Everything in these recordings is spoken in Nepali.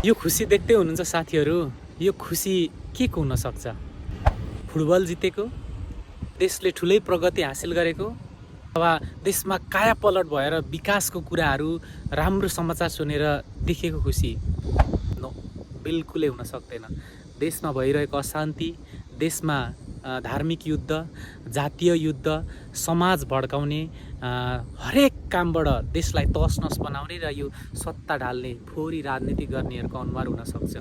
यो खुसी देख्दै हुनुहुन्छ साथीहरू, यो खुसी के को हुन सक्छ? फुटबल जितेको, देशले ठुलै प्रगति हासिल गरेको, अथवा देशमा कायापलट भएर विकासको कुराहरू, राम्रो समाचार सुनेर देखेको खुसी? नो, बिल्कुलै हुन सक्दैन। देशमा भइरहेको अशान्ति, देशमा धार्मिक युद्ध, जातीय युद्ध, समाज भड्काउने, हरेक कामबाट देशलाई तसनस बनाउने र यो सत्ता ढाल्ने फोहोरी राजनीति गर्नेहरूको अनुहार हुन सक्छ।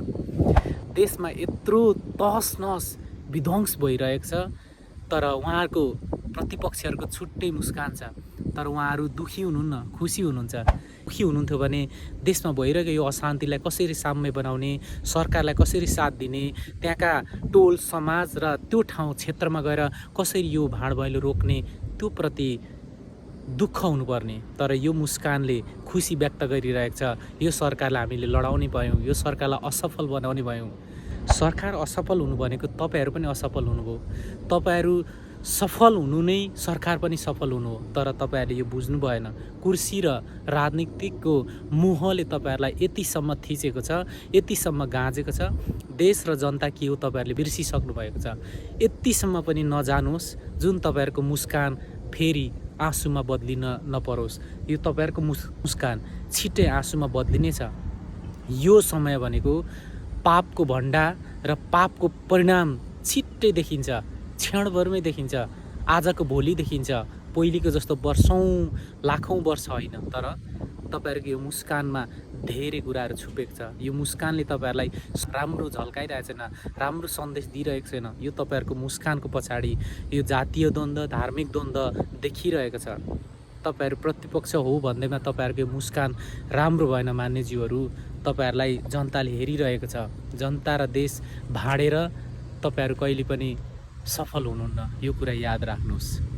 देशमा यत्रो तसनस विध्वंस भइरहेको छ, तर उहाँहरूको प्रतिपक्षहरूको छुट्टै मुस्कान छ। तर उहाँहरू दुखी हुनुहुन्न, खुसी हुनुहुन्छ। दुखी हुनुहुन्थ्यो भने देशमा भइरहेको यो अशान्तिलाई कसरी साम्य बनाउने, सरकारलाई कसरी साथ दिने, त्यहाँका टोल समाज र त्यो ठाउँ क्षेत्रमा गएर कसरी यो भाँडभैलो रोक्ने, त्यो प्रति दुःख हुनुपर्ने। तर यो मुस्कानले खुसी व्यक्त गरिरहेको छ। यो सरकारलाई हामीले लडाउने भयौँ, यो सरकारलाई असफल बनाउने भयौँ। सरकार असफल हुनु भनेको तपाईँहरू पनि असफल हुनुभयो। तपाईँहरू सफल हुनु नै सरकार पनि सफल हुनु हो। तर तपाईँहरूले यो बुझ्नु भएन। कुर्सी र राजनीतिकको मोहले तपाईँहरूलाई यतिसम्म थिचेको छ, यतिसम्म गाँजेको छ। देश र जनता के हो तपाईँहरूले बिर्सिसक्नु भएको छ। यतिसम्म पनि नजानुहोस् जुन तपाईँहरूको मुस्कान फेरि आँसुमा बदलिन नपरोस्। यो तपाईँहरूको मुस्कान छिट्टै आँसुमा बदलिनेछ। यो समय भनेको पापको भण्डा र पापको परिणाम छिट्टै देखिन्छ, क्षणभरमै देखिन्छ, आजको भोलि देखिन्छ। पहिलेको जस्तो वर्षौँ लाखौँ वर्ष होइन, तर तपाईँहरूको यो मुस्कानमा धेरै कुराहरू छुपेको छ। यो मुस्कानले तपाईँहरूलाई राम्रो झल्काइरहेको छैन, राम्रो सन्देश दिइरहेको छैन। यो तपाईँहरूको मुस्कानको पछाडि यो जातीय द्वन्द्व, धार्मिक द्वन्द्व देखिरहेको छ। तपाईँहरू प्रतिपक्ष हो भन्दैमा तपाईँहरूको मुस्कान राम्रो भएन मान्य जीवहरू। तपाईँहरूलाई जनताले हेरिरहेको छ। जनता र देश भाँडेर तपाईँहरू कहिले पनि सफल हुनुहुन्न। यो कुरा याद राख्नुहोस्।